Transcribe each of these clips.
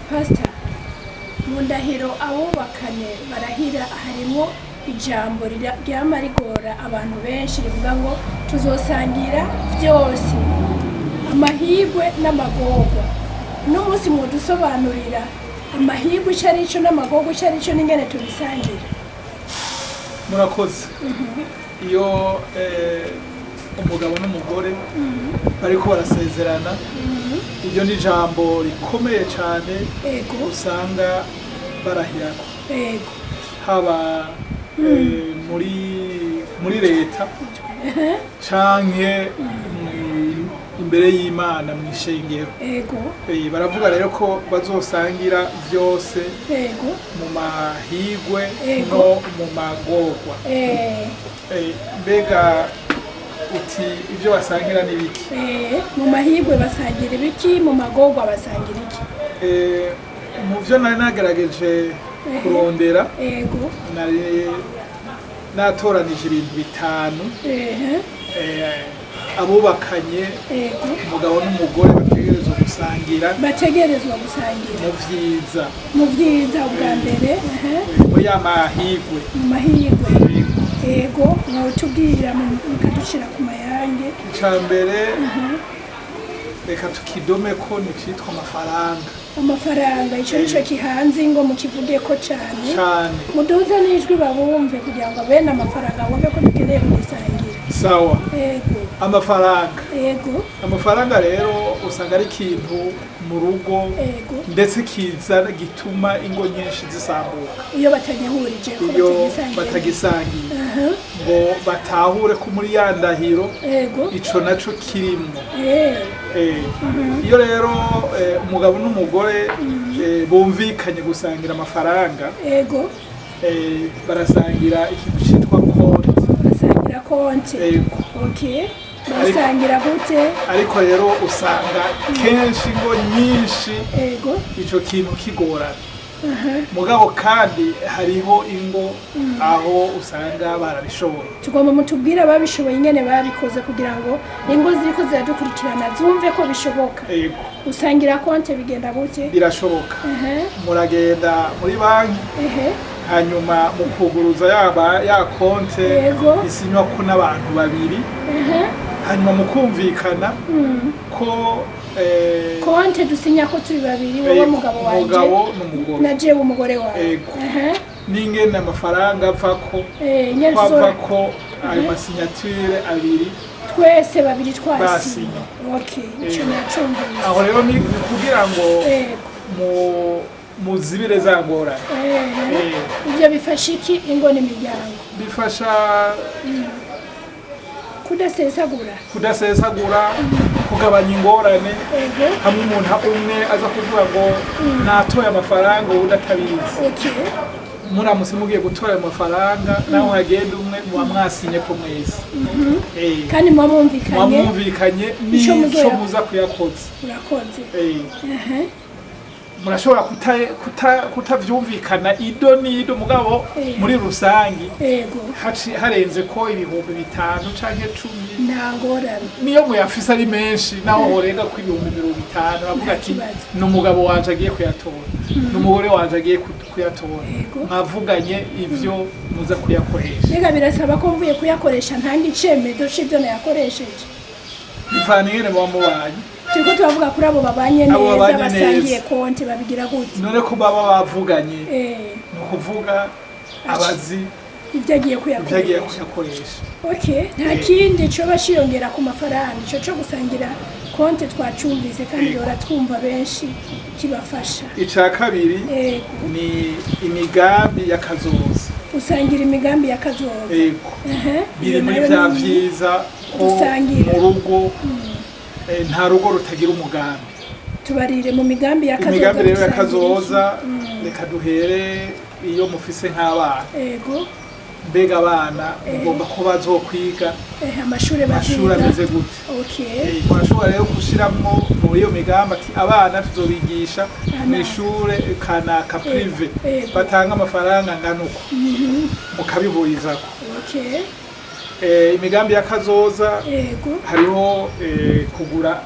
Pastor, mu ndahiro abubakanye barahira harimo ijambo ryama rigora abantu benshi rivuga ngo tuzosangira byose, amahirwe n'amagorwa. Uno munsi mudusobanurira amahirwe icyo ari cyo n'amagorwa icyo ari cyo n'ingene tubisangira. Murakoze. Iyo umugabo n'umugore bariko barasezerana, iryo ni ijambo rikomeye cyane usanga barahirako, haba muri leta canke imbere y'Imana mu ishengero. Baravuga rero ko bazosangira vyose mu mahigwe no mu magorwa. Mbega uti ibyo basangira ni biki? Mu mahirwe basangira ibiki, mu magorwa basangira iki? Mu byo nari nagerageje kurondera, nari natoranije ibintu bitanu abubakanye, umugabo n'umugore, bategerezwa gusangira. Bategerezwa gusangira. Mu vyiza. Mu byiza ubwa mbere, ehe. Muri ya mahigwe. Mu mahirwe, yego. Mwotubwira mukaducira ku mayange. Ica mbere, reka tukidome ko ni icitwa amafaranga. Amafaranga, ico nico kihanze ngo mukivuge ko cane. Cane. Muduze n'ijwi babumve kugira ngo bene amafaranga bumve ko dukeneye kugisangira. Sawa. Amafaranga. Amafaranga rero usanga ari ikintu mu rugo ndetse kiza gituma ingo nyinshi zisambuka. Iyo batagihurije ko iyo batagisangiye. Batagisangiye ngo batahure ko muri ya ndahiro ico naco kirimwo. Iyo rero umugabo n'umugore bumvikanye gusangira amafaranga, barasangira ikintu citwa konti. Basangira konti. Ego. Okay, basangira gute? Ariko rero usanga kenshi ingo nyinshi ico kintu kigorana. Mugabo kandi hariho ingo aho usanga barabishoboye. Tugomba mutubwire ababishoboye ingene babikoze kugira ngo ingo ziriko ziradukurikirana zumve ko bishoboka. Gusangira konte bigenda gute? Birashoboka. Muragenda muri banki, hanyuma mukuguruza yaba ya konte isinywa ko n'abantu babiri, hanyuma mukumvikana ko Konte dusinya ko turi babiri, wowe mugabo wanje umugabo n'umugore na jewe umugore wawe. N'ingene amafaranga avako, nyene ko tuzora avako ayo ma signature abiri. Twese babiri twasinye. Basinye. Okay, ico nacumvise. Aho rero ni kugira ngo mu muzibire za ngorane. Ivyo bifasha iki ingo n'imiryango? Bifasha kudasesagura. Kudasesagura, kugabanya ingorane. Hamwe umuntu umwe aza kuvuga ngo natoye amafaranga uwundi atabizi. Muramutse mugiye gutora ayo mafaranga, naho hagenda umwe, muba mwasinye ko mwese. Kandi muba muba mwumvikanye mwumvikanye ico n'ico muza kuyakoza. Urakoze. Murashobora kutavyumvikana ido n'ido, mugabo muri rusangi harenze ko 5000 canke 10, nta ngorane. Niyo muyafise ari menshi, naho horenga ko 50,000, bavuga ati kibazo. Ni umugabo wanje agiye kuyatora, ni umugore wanje agiye kuyatora. Mwavuganye ivyo muza kuyakoresha. Mbega birasaba ko mvuye kuyakoresha ntanga icemezo c'ivyo nayakoresheje? Bivana ingene muba mubanye. Turiko turavuga kuri abo babanye Abo neza, babanye basangiye neza. konti, babigira gute? None ko baba bavuganye, ni ukuvuga abazi ivyo agiye ivyo agiye kuyakoresha. kuyakoresha. Okay, nta kindi coba ciyongera ku mafaranga? Ico co gusangira konti twacumvise kandi yora twumva benshi kibafasha. Ica kabiri ni imigambi y'akazoza. Gusangira imigambi ya kazoza. Ego. Biri Iyo muri nayo vya vyiza ko Dusangira. mu rugo, nta rugo rutagira umugambi. Tubarire mu migambi ya kazoza. Imigambi rero ya Dusangira iki? kazoza, reka duhere iyo mufise nk'abana. Mbega abana mugomba ko bazokwiga Amashuri amashuri baziga ameze gute? Murashobora rero gushiramwo muri iyo migambi ati abana tuzobigisha mu ishure kanaka privé batanga amafaranga angana uko, mukabihurizako. Imigambi ya kazoza, hariho kugura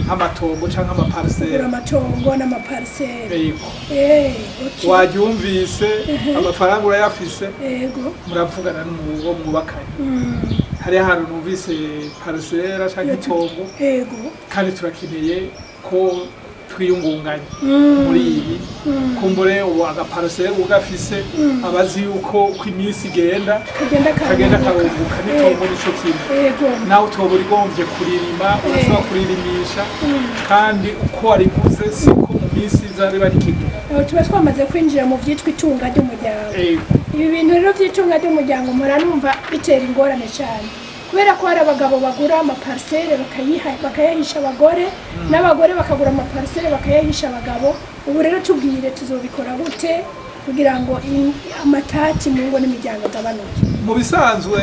Nk'amatongo canke Kugura amaparcelle. Amatongo n'amaparcelle. Yego. Okay. Waryumvise, amafaranga urayafise, muravugana n'uwo mwubakanye. Hariho ahantu numvise parcelle canke itongo, kandi turakeneye ko twiyungunganya muri ibi. Kumbure ubu agaparcelle ugafise, abazi yuko ko iminsi igenda kagenda kagenda karunguka. Karunguka n'itongo nico kimwe. Nawe utoba urigombye kuririma, urashobora kuririmisha, kandi uko wariguze siko mu minsi iza riba rikigura. Aho tuba twamaze kwinjira mu byitwa itunga ry'umuryango. Ibi bintu rero by'itunga ry'umuryango mpora numva bitera ingorane cyane, kubera ko hari abagabo bagura amaparcelle bakayahisha abagore, n'abagore bakagura amaparcelle bakayahisha abagabo. Ubu rero tubwire, tuzobikora gute kugira ngo amatati mu ngo n'imiryango agabanuke? Mu bisanzwe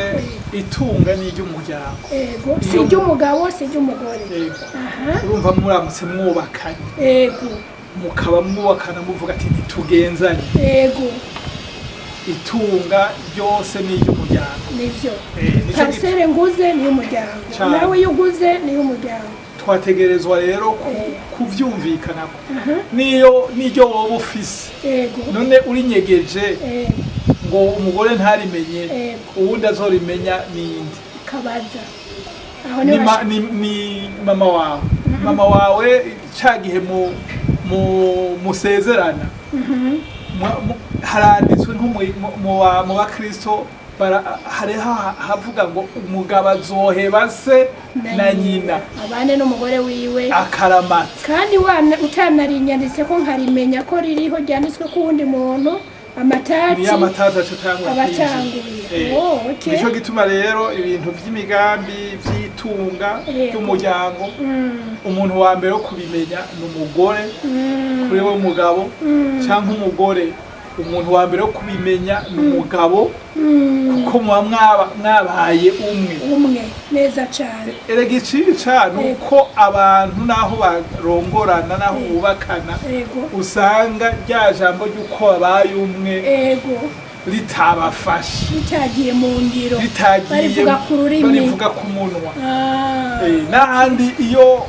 itunga ni iry'umuryango. Ego, si iry'umugabo, si iry'umugore. Urumva, muramutse mwubakanye, mukaba mwubakana muvuga ati ntitugenzanye, itunga ryose ni iry'umuryango. Nivyo. Nico Parcelle nguze ni iy'umuryango. Cane. Nawe iyo uguze ni iy'umuryango. Twategerezwa rero kuvyumvikanako, niyo n'iryo woba ufise, none urinyegeje ngo umugore ntarimenye, uwundi azorimenya ninde? Kabaza aho Ni, niho ni mama wawe. Mama wawe ca gihe mu musezerana, haranditswe nko mu bakristo, hariho havuga ngo umugabo azoheba se na nyina abane n'umugore wiwe akaramata. Kandi utanarinyanditse ko nkarimenya ko ririho, ryanditswe ko uwundi muntu, amatati Niyo amatati aca atangura kwinjira. Abatanguye. Oh, okay. Nico gituma rero ibintu vy'imigambi vy'itunga ry'umuryango, umuntu wa mbere wo kubimenya ni umugore kuri we mugabo, canke umugore, umuntu wa mbere wo kubimenya ni umugabo, kuko muba mwabaye umwe. Umwe neza cane. Erega icica ni uko abantu naho barongorana, naho bubakana, usanga rya jambo ry'uko babaye umwe ritabafashe. Ritagiye mu ngiro. Ritagiye. Barivuga ku rurimi. Barivuga ku munwa. N'ahandi iyo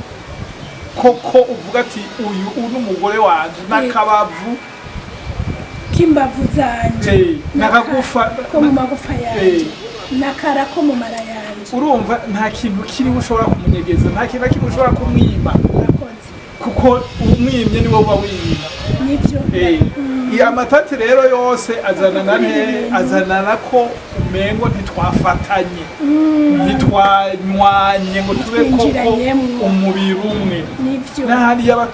koko uvuga ati uyu uno umugore wanje n'akabavu k'imbavu zanje, n'akagufa ko mu magufa yanje, n'akara ko mu mara yanje. Urumva, nta kintu kiriho ushobora kumunyegeza, nta kintu na kimwe ushobora kumwima, Urakoze. kuko umwimye niwe uba wiyima. Nibyo. Iya amatati rero yose azanana Kuri ibi ne bintu. Azanana ko umengo ntitwafatanye, ntitwanywanye ngo tube koko Ntitwinjiranyemwo. umubiri umwe. Nibyo. N'ahandi yaba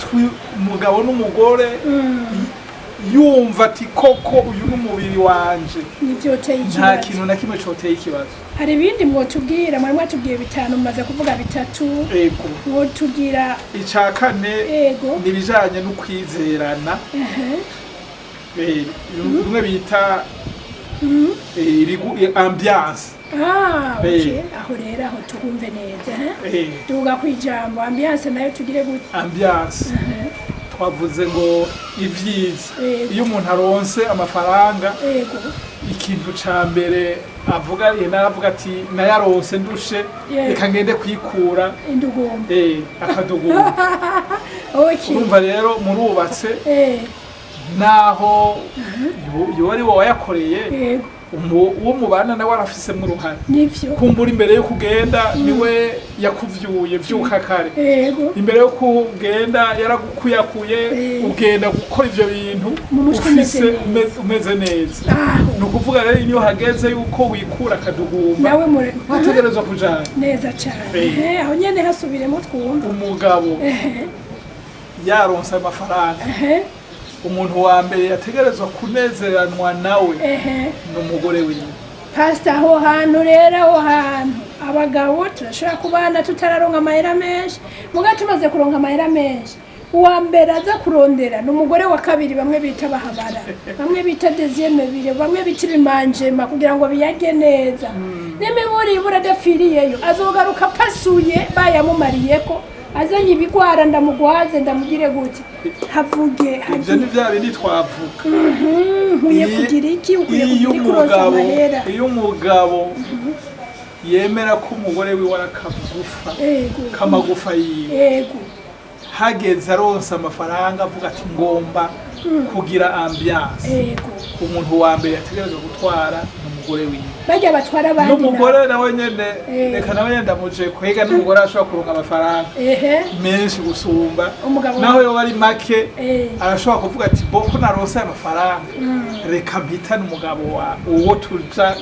umugabo n'umugore yumva ati koko uyu ni umubiri wanje, Nibyo, uteye nta ikibazo. kintu na kimwe coteye ikibazo. Hari ibindi mwotubwira? Mwari mwatubwiye bitanu, mumaze kuvuga bitatu. Mwotubwira? Ica kane ni ibijanye no kwizerana. Bimwe bita ambiance. Ah, okay. Aho rero aho tukumve neza, eh? Tuvuga ku ijambo ambiance, nayo tugire gute? Ambiance, twavuze ngo ivyiza, iyo umuntu aronse amafaranga, ikintu ca mbere avuga, naravuga ati nayaronse ndushe, reka ngende kwikura Indugumba. Akadugumba. Urumva rero murubatse, naho yoba ari wowe wayakoreye, uwo mubana nawe arafisemwo uruhare. Kumbura imbere yo kugenda niwe yakuvyuye, vyuka kare. Imbere yo kugenda yaragukuyakuye. Ugenda gukora ivyo bintu Mu mutwe umeze ufise neza. umeze neza. Aho Ni ukuvuga rero iyo hageze yuko wikura akadugumba, nawe mure wategerezwa kujana. Neza cyane. Aho nyene hasubiremo twumva. Umugabo yaronse amafaranga, umuntu wa mbere yategerezwa kunezeranwa nawe ni umugore wiwe. Pasita, aho hantu rero, aho hantu abagabo turashobora kubana tutararonka amahera menshi, muga tumaze kuronka amahera menshi, uwa mbere aza kurondera ni umugore wa kabiri, bamwe bita bahabara, bamwe bita deuxième bire, bamwe bita ibimanjema, kugira ngo biyage neza. N'imiburi ibura adapfiriyeyo, azogaruka apasuye bayamumariyeko, azanye ibigwara, ndamugwaze, ndamugire gute, havuge. Ivyo ni vya bindi twavuga. Nkwiye kugira iki, ukwiye Iyo kugira iki uronse umugabo amahera? Iyo umugabo yemera ko umugore wiwe ari akagufa k'amagufa yiwe, Hageze aronse amafaranga, avuga ati ngomba kugira ambiance, umuntu wa mbere yategerezwa gutwara ni umugore wiwe. Bajya batwara abandi. N'umugore nawe nyene, reka nawe nyene ndamuje kwega, n'umugore ashobora kuronka amafaranga menshi gusumba Umugabo. naho yoba ari make. Arashobora kuvuga ati boko naronse aya mafaranga, reka mpitane umugabo wa uwo tuja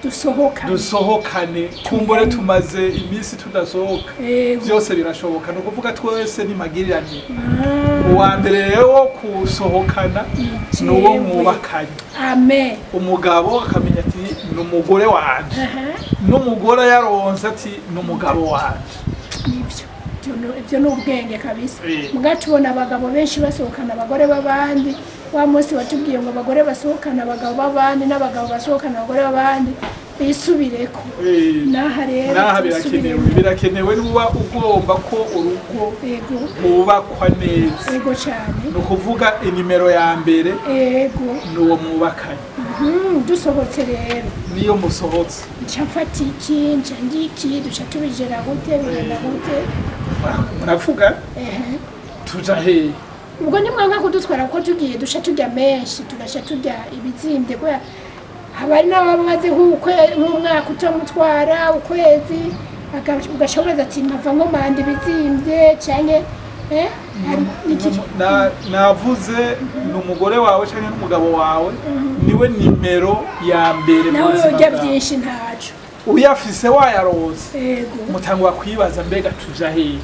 dusohoka, dusohokane, kumbure tumaze iminsi tudasohoka. Byose birashoboka, ni ukuvuga twese ni magirirane. Uwa mbere rero wo kusohokana ni uwo Jewe. mwubakanye. Amen. Umugabo akamenya ati ni umugore wanje, n'umugore yaronse ati ni umugabo wanje. Nivyo. Ivyo ni ubwenge kabisa. Muga tubona abagabo benshi basohokana abagore b'abandi. Wa munsi watubwiye ngo abagore basohokana abagabo b'abandi n'abagabo basohokana abagore b'abandi bisubireko. N'aha rero N'aha birakenewe. tubisubiremo. Birakenewe niba ugomba ko urugo rwubakwa neza. Yego cyane. Ni ukuvuga inimero ya mbere ni uwo mwubakanye. Dusohotse rero, Niyo musohotse, nca mfata iki, nca ngiki, duca tubijera gute, bigenda gute? Muravuga tuja hehe? Ubwo nimwanga kudutwara, kuko tugiye duca turya menshi, tugaca turya ibizimbye, kubera haba hari n'abamaze nk'umwaka utamutwara, ukwezi, ugaca wibaza ati mpava nkomanda ibizimbye canke Navuze ni umugore wawe cyangwa n'umugabo wawe, niwe nimero ya mbere mu Nawe buzima yorya bwawe. byinshi ntaco. Uyafise, wayaronse, mutangura kwibaza mbega tuja hehe,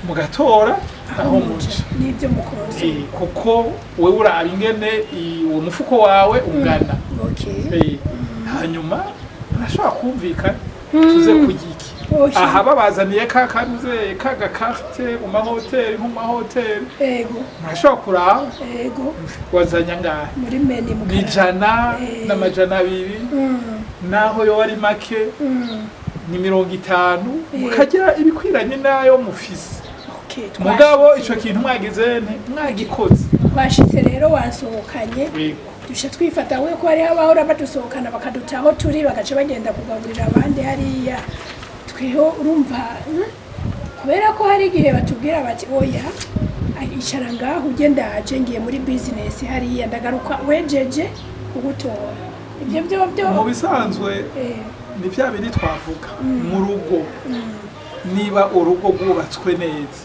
mugatora aho muca. N'ibyo mukoze. Kuko wewe uraba ingene uwo mufuko wawe ungana. Hanyuma murashobora kumvikana tuze kurya iki. Aha babazaniye ka kanuze ka gakarte mu mahoteli, nko mu mahoteli, murashobora kuraba wazanye angahe. Muri menu Ni 100 n'200, naho yoba ari make ni 50, mukagira ibikwiranye n'ayo mufise. Okay, Mugabo twashitse. ico kintu mwagize nte mwagikoze. Twashitse rero, wasohokanye, duca twifata we ko hariho abahora badusohokana bakaduta aho turi, bagaca bagenda kugaburira abandi hariya. Tweho urumva, kubera ko hari igihe batubwira bati oya, icara ngaho ujye, ndaje ngiye muri business hariya, ndagaruka wejeje kugutora. Ibyo byo byo Mu bisanzwe ni bya bindi twavuga mu rugo: niba urugo rwubatswe neza,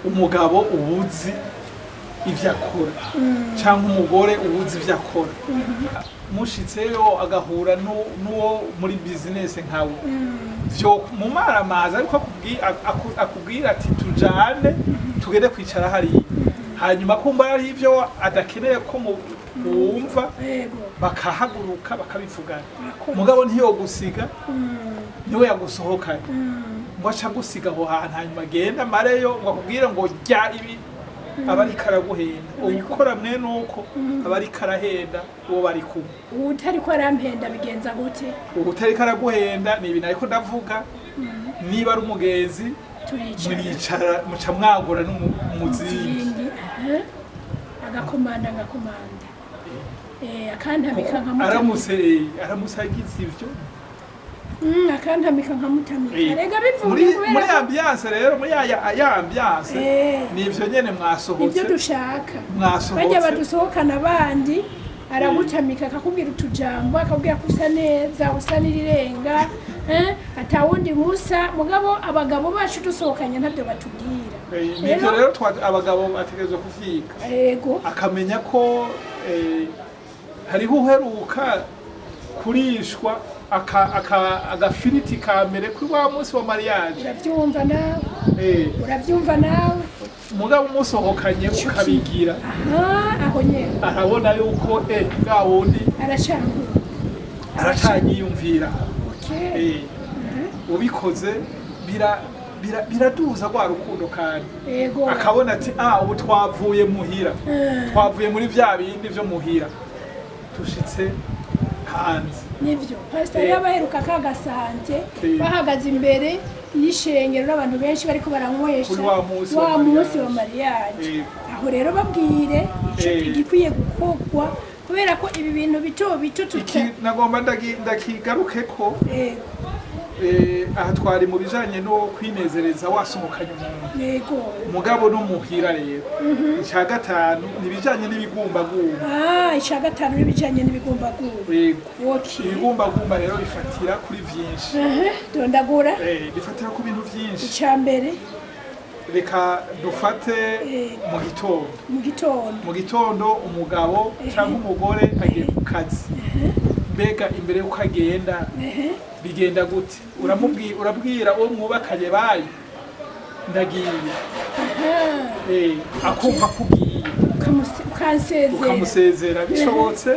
umugabo ubuzi ibyo akora cyangwa umugore ubuzi ibyo akora, mushitseyo agahura n'uwo muri business nkawe, vyo mumaramaza, ariko akubwira ati tujane tugende kwicara hariya, hanyuma kumva ari ibyo adakeneye ko wumva, bakahaguruka bakabivugana. Mugabo ntiyogusiga, niwe yagusohokanye ngo aca agusiga aho hantu, hanyuma agenda amareyo ngo akubwire ngo rya ibi, aba ariko araguhenda. Ubukora mwene uko aba ariko arahenda uwo bari kumwe. Uwutari ko arampenda bigenza gute? Ubu utariko araguhenda ni ibintu ariko ndavuga: niba ari umugenzi, Turicara, muricara, muca mwagura n'umuzingi. Muzingi, aha. Agakomanda, ngakomanda, akantamika nkamutamika. Aramutse agize ivyo, Akantamika nkamutamika. Rega bivuye muri kubera muri ambiance rero, muri ya ambiance, ni ivyo nyene mwasohotse. Nibyo dushaka. Mwasohotse. Bajya badusohokana abandi, aragutamika, akakubwira utujambo, akakubwira ko usa neza, usa n'irirenga, atawundi musa. Mugabo abagabo bacu dusohokanye ntabyo batubwira. Nivyo rero abagabo bategerezwa kuvyiga, akamenya ko hariho uheruka kurishwa agafiriti ka mbere kuri wa munsi wa mariage. Urabyumva nawe? Urabyumva nawe? Mugabo umusohokanye ukabigira, Aha, aho nyene. arabona yuko bwa wundi Aracangura. aracanyiyumvira. Ubikoze biraduza rwa rukundo kandi akabona ati ah, ubu twavuye muhira, twavuye muri vya bindi vyo muhira, tushitse hanze. Nivyo pasiteri y'abaheruka ka gasante, bahagaze imbere y'ishengero n'abantu benshi bariko baranywesha Kuri wa munsi wa wa munsi wa mariage. Mariage. Aho rero babwire ico igikwiye gukorwa, kubera ko ibi bintu bito bito tuta Iki nagomba ndakigarukeko. Aha twari mu bijanye no kwinezereza wasohokanye umuntu. Yego. Mugabo no muhira rero, icya gatanu ni ibijanye n'ibigumbagumba. Ah, icya gatanu n'ibijyanye n'ibigumbagumba. Yego. Okay. Ibigumbagumba rero bifatira kuri vyinshi. Aha, dondagura. Bifatira ku bintu vyinshi. Icya mbere. Reka dufate mu gitondo. Mu gitondo. Mu gitondo umugabo cyangwa umugore agiye ku kazi. Mbega imbere y'uko agenda bigenda gute? Urabwira uwo mwubakanye: "Bayi, ndagiye"? Akumva kugiye. Ukansezera. Ukamusezera bishobotse.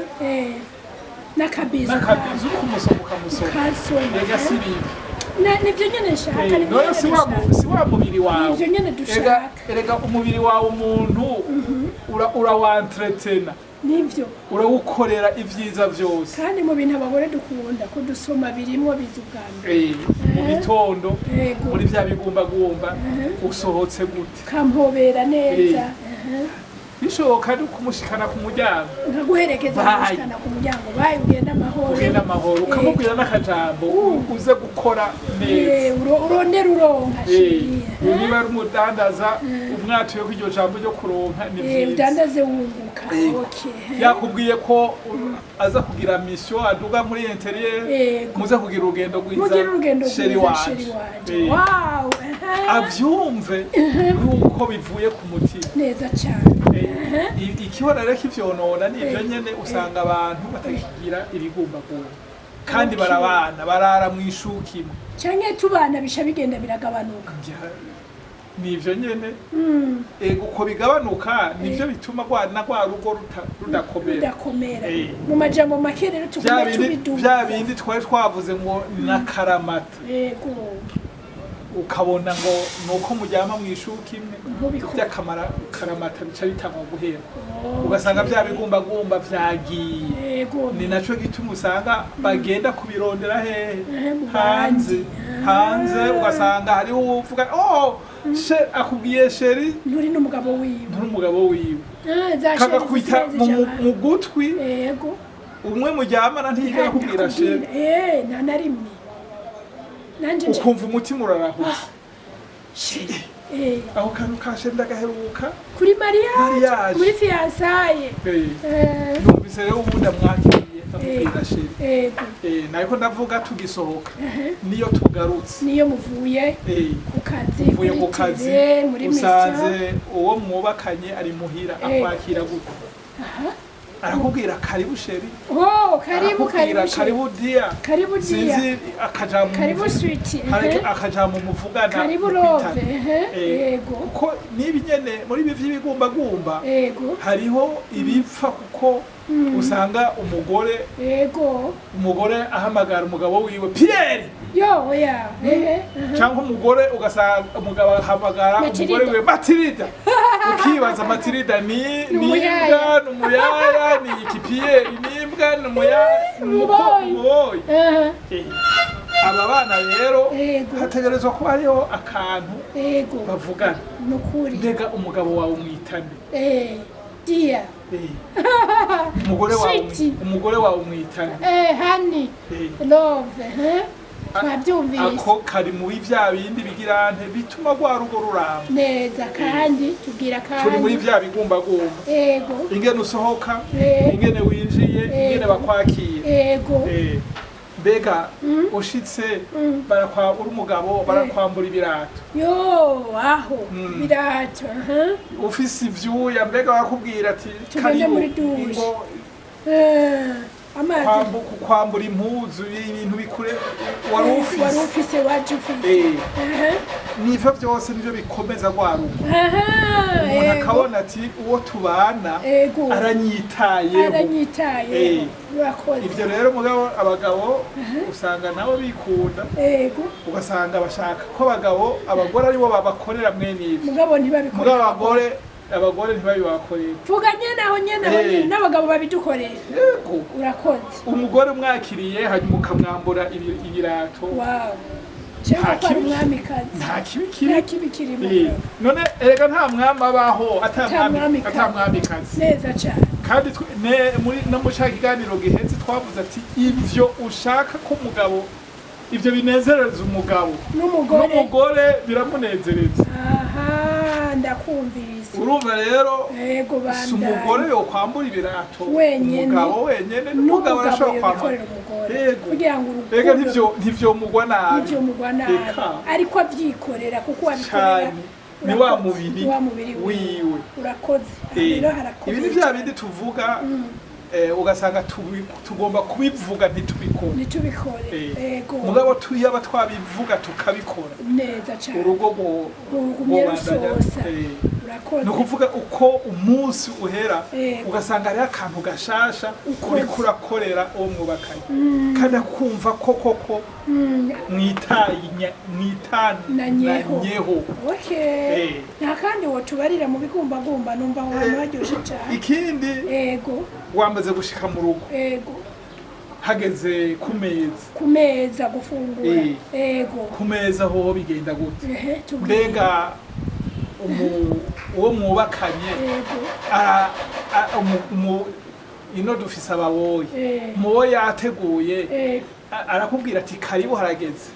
N'akabizu. N'akabizu, kumusoma, ukamusoma. Ukansoma. Mbega si bibi? Nibyo nyine nshaka. Nibyo None nyine si wa dushaka. si wa mubiri wawe? Nivyo nyene dushaka. Erega umubiri wawe umuntu urawantretena, Nibyo. urawukorera ibyiza byose. Kandi mu bintu abagore dukunda kudusoma birimwo, biza ubwa mbere. Mu gitondo, muri bya bigumbagumba, usohotse gute? Ukampobera neza. Bishoboka no kumushikana ku muryango. Nkaguherekeza. Bye. Nkagushikana ku muryango, bayi, ugenda amahoro. Ugenda amahoro, ukamubwira n'akajambo: "Uze gukora neza." Urondera uronka, chéri. Niba ari umudandaza, umwatuye ko iryo jambo ryo kuronka ni byiza. Udandaze wunguka. Okay. Yakubwiye ko aza kugira mission, aduga muri intérieur, muze kugira urugendo rwiza, mugire urugendo chéri rwiza, wanje. Chéri wanje. Wow, aha. Avyumve yuko bivuye ku mutima. Neza cyane. Ikihora rero kivyonona ni ivyo nyene, usanga abantu batakigira ibigumbagumba kandi barabana, barara mu ishuka imwe. Canke tubana bisha bigenda biragabanuka. Ni ivyo nyene. Ego, uko bigabanuka nivyo bituma na rwa rugo rudakomera. Rudakomera. Mu majambo make rero Vya tugume bindi tubiduza. Vya bindi twari twavuze ngo na karamata, ukabona ngo nuko muryama mu ishuka imwe, Ntubikore. by'akamara karamata bica bitangwa guhera, ugasanga bya bigumbagumba vyagiye. Ni naco gituma usanga bagenda kubirondera hehe? Mu Hanze. bandi. Hanze ugasanga hariho uvuga: "Oh akubwiye chéri." Nturi n'umugabo wiwe. Nturi umugabo wiwe. Ah, za chéri Kagakwita zisigaye zija mu gutwi. Umwe muryamana ntiyigera akubwira chéri. Nta na rimwe nanje Ukumva umutima urarahutse. Chéri. Aho kantu ka chéri ndagaheruka Kuri mariage. Mariage. Muri fiançailles. Numvise rero ubundi amwakiriye amubwira chéri. Nariko ndavuga tugisohoka, niyo tugarutse. Niyo muvuye ku kazi, Uvuye kuri ku kazi, télé, muri mission. Usanze uwo mwubakanye ari muhira, akwakira gute? Arakubwira: "Karibu chéri"? Oh, karibu. Arakubwira: Karibu chéri. "Karibu dear"? Karibu dear. Sinzi akajambo Karibu sweet. Hari akajambo muvugana Karibu mukwitana. love. Yego. Kuko niba nyene muri ibi vy'ibigumbagumba hariho ibipfa, kuko usanga umugore umugore ahamagara umugabo wiwe Pierre, Yo, oya, ehe. cyangwa umugore ugasanga umugabo ahamagara Matilda. umugore wiwe Matilda, ukibaza Matilda ni Ni ni umuyaya. imbwa, ni umuyaya, ni iki? Pierre ni imbwa, ni umuyaya, ni Umuboyi. umuboyi. Aba bana rero hategerezwa kuba hariho akantu bavugana. Nukuri. Mbega umugabo wawe umwitane? Dear. Umugore wawe Sweetie. Umugore wawe umwitane? Honey. Love. Twabyumvise. Ako kari muri vya bindi bigirante bituma rwa rugo ruramba. Neza, kandi tubwira Turi muri kandi vya bigumbagumba, ingene usohoka, ingene winjiye, ingene bakwakira. Mbega ushitse barakwa, uri umugabo, barakwambura ibirato? Yo, aho birato, aha. Ufise ivyuya, mbega barakubwira ati Tugende karibu muri douche. Ingo Amazi. Kwambura impuzu, ibintu bikure wari Wari ufise. ufise, waje ufise. Nivyo vyose nivyo bikomeza rwa rugo, umuntu akabona ati uwo tubana aranyitayeho. Aranyitayeho. Urakoze. Ivyo rero, mugabo abagabo usanga nabo bikunda, ugasanga bashaka ko abagore aribo babakorera mwene ivyo. Mugabo ntibabikora. Mugabo abagore ntibabibakorera. Vuga nyene aho nyene, aho nyene n'abagabo babidukorera. Yego. Urakoze. Umugore umwakiriye hanyuma ukamwambura ibirato, Wow, cyangwa Nta ko ari kibi. umwamikazi. Nta kibi kiri. Nta kibi kirimo. None erega nta mwami abaho ata Ata mwami mwamikazi. ata mwamikazi. Neza cyane. Kandi muri no mu ca kiganiro giheze twavuze ati ivyo ushaka ko umugabo Ivyo binezereza umugabo, n'umugore. N'umugore biramunezereza. Aha, ndakumvise. Urumva rero, Yego, si umugore bandanye. yokwambura ibirato Wenyene. umugabo wenyene, n'umugabo N'umugabo arashobora kwambara. yobikorera umugore Yego. kugira ngo Ega urukundo ntivyomugwa nabi. Nivyo mugwa nabi. Eka. Ariko avyikorera, kuko wabikorera Cane. Ni wa urakoze. mubiri Ni wa mubiri wiwe. Urakoze. Aha rero harakomeye Ibi ni vya cane. bindi tuvuga, ugasanga tugomba kubivuga ntitubikore. Ntitubikore. Ego. Mugabo tuyaba twabivuga tukabikora, Neza cane. urugo Rugumye rwobandanya, rusosa. Urakoze. Ni ukuvuga uko umunsi uhera, ugasanga hariho akantu gashasha Ukoze. uriko urakorera uwo mwubakanye, kandi akumva ko koko Nanyeho. mwitananyeho. Okay. Nta kandi wotubarira mu bigumbagumba? Numva aho hantu haryoshe cane. Ikindi, wamaze gushika mu rugo, hageze ku meza. Ku meza, gufungura. Ku meza hoho bigenda gute? Ehe, tubwire. Mbega uwo mwubakanye ino dufise ababoyi, muwo yateguye, arakubwira ati: "Karibu, harageze."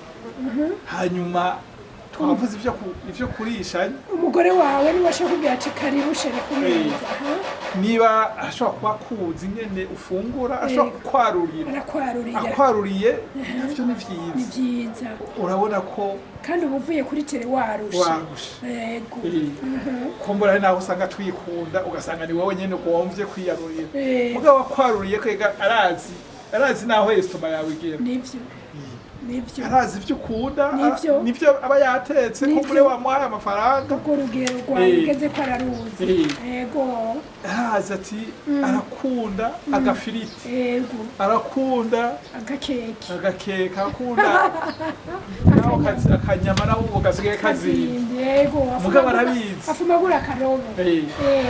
Hanyuma twavuze ivyo kurishanya. Umugore wawe niwe ashobora kubwira ati: "Karibu chéri, ku meza." Aha. Niba ashobora kuba akuzi ingene ufungura, ashobora kukwarurira. Arakwarurira. Akwaruriye navyo ni Ni vyiza. vyiza. Urabona ko Kandi uba uvuye kuri télé warushe. Warushe. Kumbura hari naho usanga twikunda, ugasanga ni wowe nyene ugomvye kwiyarurira. Mugabo akwaruriye kwega arazi naho estomac yawe igera. Nivyo, nivyo. Arazi ivyo ukunda, Nivyo. nivyo aba yatetse. Nivyo. Kumbure wamuhaye amafaranga. Urwo rugero rwawe ugeze ko araruzi. Arazi ati arakunda agafiriti, arakunda agakeke, agakeka, arakunda naho akanyama, naho ubu gasigaye kazimba. Kazimba, yego. Mugabo arabizi. Afuma agura akarobo.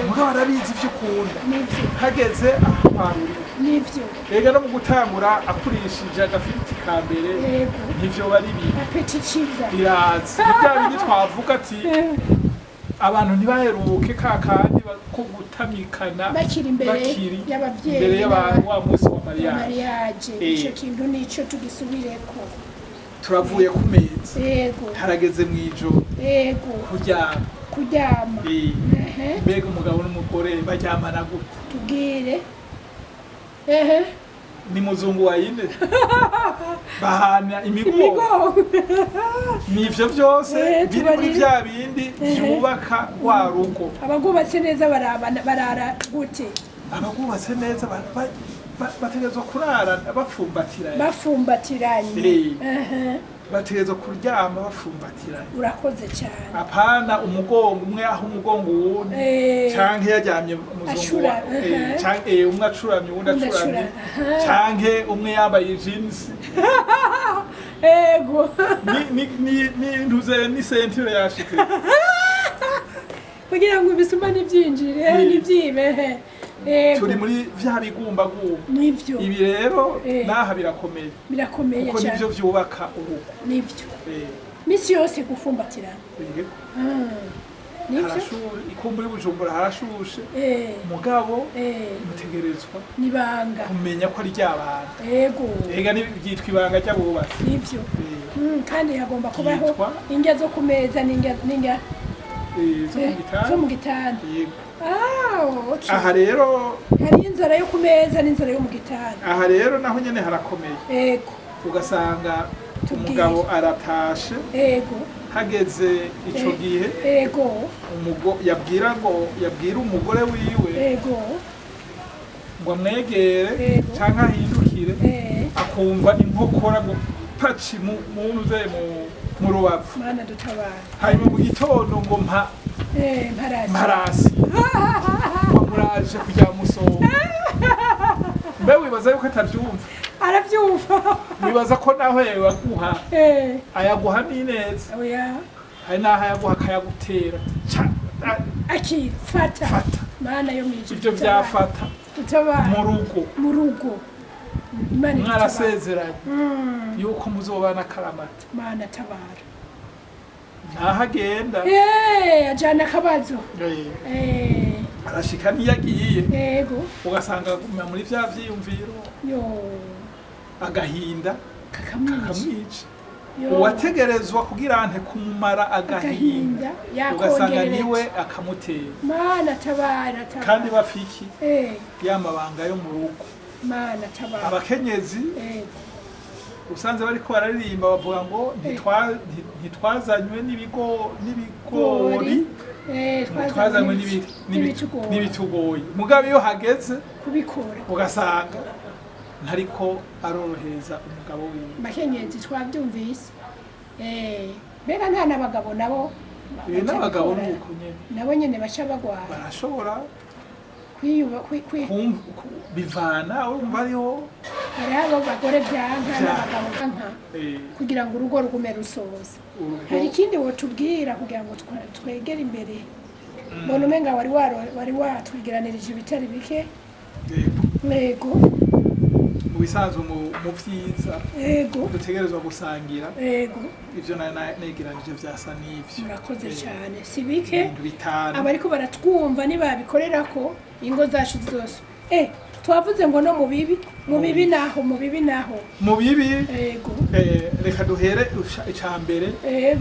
Mugabo arabizi ivyo ukunda. Nivyo. Hageze akwarurira. Nivyo. Ega no mu gutangura akurishije agafiriti ka mbere, ntivyo bari bibi. Appétit ciza. Biraza ni bya bindi twavuga ati abantu ntibaheruke ka kandi ko gutamikana Bakiri imbere bakiri y'abavyeyi imbere y'abantu wa munsi wa mariage. Mariage. Ico kintu nico tugisubireko. Turavuye ku meza, harageze mu ijoro, kuryama. Kuryama. Mbega umugabo n'umugore baryamana gute? Tubwire, ehe. Ni muzungu wa yine bahana imigongo. Imigongo. Nivyo vyose biri muri tubarire. vya bindi vyubaka wa rugo. Abagubatse neza barabana barara gute? Abagubatse neza bategerezwa kurara bapfumbatiranye. Bafumbatiranye. Bategerezwa kuryama bapfumbatiranye. Urakoze cyane. Apana umugongo umwe aho umugongo uwundi, canke yaryamye muzungu canke umwe acuramye uwundi Uwundi acuramye, acura, aha. canke umwe yambaye jeans ni ntuze ni ceinture yashize. Kugira ngo ibisuma ntibyinjire, ntibyibe. Turi muri vya bigumbagumba. Nivyo. Ibi rero naha birakomeye, Birakomeye kuko cyane. nivyo vyubaka urugo. Nivyo. Misi yose gufumbatirana. Nivyo. Harashushe ikumbura i Bujumbura, harashushe, mugabo mutegerezwa Nibanga. kumenya ko ari ry'abantu. Ega byitwa ibanga ry'abubatsi. Nivyo. Kandi hagomba kubaho indya zo ku meza n'indya zo mu zo gitanda. Mu gitanda. Yego. Ah, okay. Aha rero Hari inzara yo ku meza n'inzara yo mu gitanda. Aha rero naho nyene harakomeye. Ugasanga Tubwire. umugabo aratashe, hageze ico gihe, yabwira ngo yabwira umugore wiwe ngo amwegere canke ahindukire, akumva inkokora gupaci mu mu rubavu. Mana dutabara. Hanyuma mu gitondo ngo mpa Mparasi. Mparasi ngo muraje kugira musonga. Mbe wibaza yuko atavyumva? Aravyumva. Wibaza ko naho yaguha ayaguha n'ineza? Oya. Hari n'aho ayaguha akayagutera. Akifata. Fata. Mana yo mwijuru. Ivyo vyafata Dutabara. mu rugo. Mu rugo. Imana idutabara. Mwarasezeranye yuko muzobana akaramata. Mana tabara. Ntaho agenda. Ajana akabazo. Arashika niyo agiye, ugasanga aguma muri vya vyiyumviro, Yo. agahinda. Kakamwica. Kakamwica. Yo. Uwategerezwa kugira ante kumumara agahinda, Agahinda, ugasanga yakongerereje. niwe akamutera. Mana tabara, tabara. Kandi bafiki ya mabanga yo mu rugo. Mana tabara. Abakenyezi usanze bariko bararirimba bavuga ngo ntitwazanywe n'ibigori, twazanywe n'ibitugoye. N'ibitugoye. Mugabo iyo hageze kubikora, ugasanga ntariko arorohereza umugabo wiwe. Bakenyezi twabyumvise. Mbega nta n'abagabo nabo N'abagabo batabikora? nuko nyene. Nabo nyene baca bagwara. Barashobora bivana, urumva ariho. Hariho abo bagore byanka Vyanka. n'abagabo banka kugira ngo urugo rugume rusoza. Urugo. Hari ikindi wotubwira kugira ngo twegere imbere? Mbona umenga wari watwigeranirije ibitari bike. Yego. Yego. Mu bisanzwe mu vyiza dutegerezwa gusangira, ivyo negeranije vyasa n'ivyo. Murakoze cyane, si bike. Ibintu 5. Abariko baratwumva nibabikorera ko ingo zacu zose, twavuze ngo no mu bibi, mu bibi naho, mu bibi naho. Mu bibi, reka duhere ica mbere,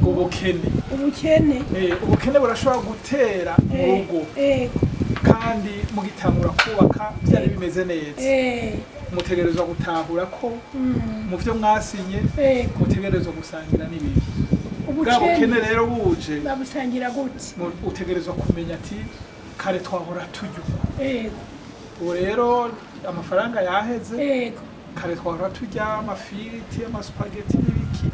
ubukene. Ubukene. Ubukene burashobora gutera mu rugo, kandi mugitangura kubaka byari bimeze neza. Mutegerezwa gutahura ko mu vyo mwasinye mutegerezwa gusangira n'ibibi. Bwa bukene Ubukene rero buje, babusangira gute? Utegerezwa kumenya ati kare twahora turya uku, ubu rero amafaranga yaheze. Kare twahora turya amafiriti, amasupageti n'ibiki,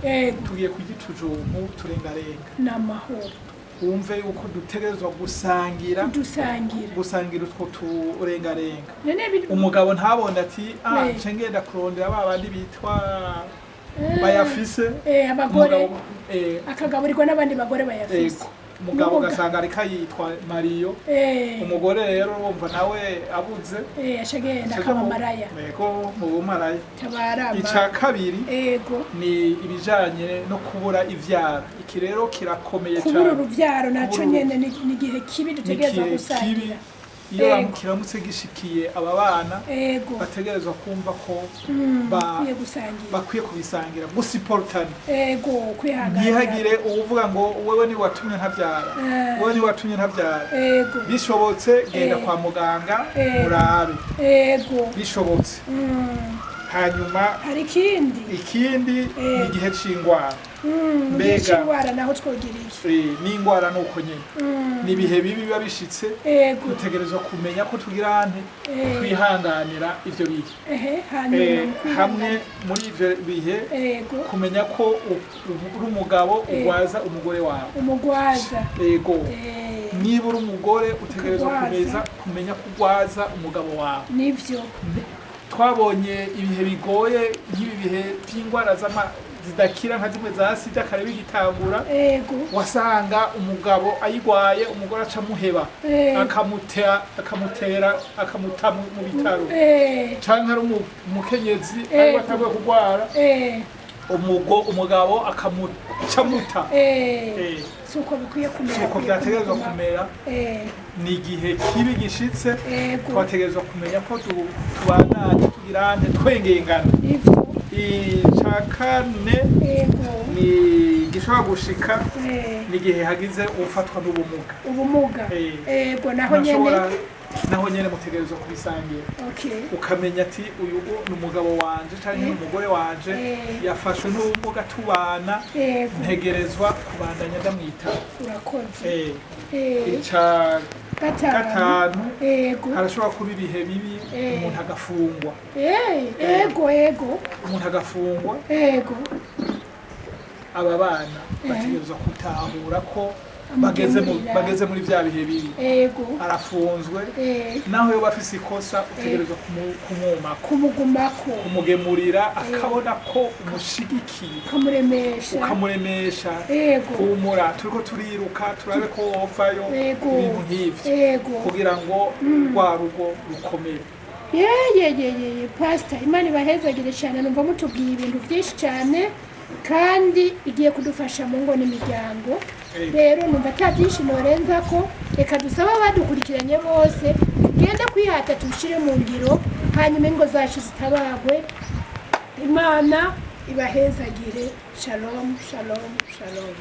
tugiye kurya utujumbu turengarenga. N'amahoro. Wumve yuko dutegerezwa gusangira, Dusangira. gusangira utwo turengarenga. None Umugabo ntabonde ati ah, nce ngenda kurondera ba bandi bitwa bayafise. Abagore. Umugabo, akagaburirwa n'abandi bagore bayafise. Ego. Umugabo ugasanga ariko yitwa Mariyo. Umugore rero wumva nawe abuze, aca agenda akaba maraya. Ego, mu bumaraya. Tabarama. Icya kabiri ni ibijanye no kubura ivyara. Iki rero kirakomeye Kubura cyane. uruvyaro naco nyene ni igihe kibi Ni dutegerezwa igihe kibi. gusangira. Iyo kiramutse gishikiye aba bana, bategerezwa kumva ko bakwiye gusangira. Bakwiye kubisangira, gusiportana. Kwihangana. Ntihagire uwuvuga ngo wewe ni watumye ntabyara, wewe ni watumye ntabyara. Bishobotse genda kwa muganga, murabe. Bishobotse. Hanyuma Hari ikindi? Ikindi ni igihe c'ingwara. Mu gihe c'ingwara naho twogira iki? N'ingwara ni uko nyene, ni ibihe bibi biba bishitse. Dutegerezwa kumenya ko tugira nte, twihanganira ivyo bihe. Hanyuma mu kwihangana. Hamwe muri ivyo bihe, kumenya ko uri umugabo ugwaza umugore wawe. Umugwaza. Ego. Niba uri umugore utegerezwa Ukagwaza. kumenya kugwaza umugabo wawe. Nivyo. Twabonye ibihe bigoye nk'ibi bihe by'indwara zidakira nka zimwe za sida kare bigitangura, wasanga umugabo ayigwaye, umugore aca amuheba, akamutera akamuta mu bitaro, canke ari umukenyezi ariko atanguye kurwara, umugabo akamuca muta. Si uko bikwiye kumera. Si uko Bikwiye vyategerezwa kuguma. kumera. Ni igihe kibi gishitse, twategerezwa kumenya ko tubandanye tugirane twengengana. Ivyo. Ica kane ni gishobora gushika, ni igihe hagize ufatwa n'ubumuga. Ubumuga. Ego, naho nyene. Naho nyene mutegerezwa kubisangira, ukamenya ati uyu ni umugabo wanje canke ni umugore wanje, yafashwe n'ubumuga tubana, ntegerezwa kubandanya ndamwitaho. Urakoze. Ica Gatanu. gatanu, harashobora kuba ibihe bibi, umuntu agafungwa. Ego ego. Umuntu agafungwa. Aba bana bategerezwa gutahura ko Amugemurira. bageze muri vya bihe bibi, arafunzwe, naho yoba afise ikosa utegerezwa kumwumako, Kumugumako. kumugemurira, akabona ko umushigikiye, Ukamuremesha. Ukamuremesha, humura, turiko turiruka turabe ko wovayo, ibintu nk'ivyo, kugira ngo rwa rugo rukomere. Yeyeyeyeye, pasita, Imana ibahezagire cyane. Numva mutubwiye ibintu byinshi cyane kandi igiye kudufasha mu ngo n'imiryango. Rero numva ata byinshi norenza ko reka dusabe abadukurikiranye bose tugende kwihata tubishyire mu ngiro, hanyuma ingo zacu zitabagwe. Imana ibahezagire. Shalom, shalom, shalom.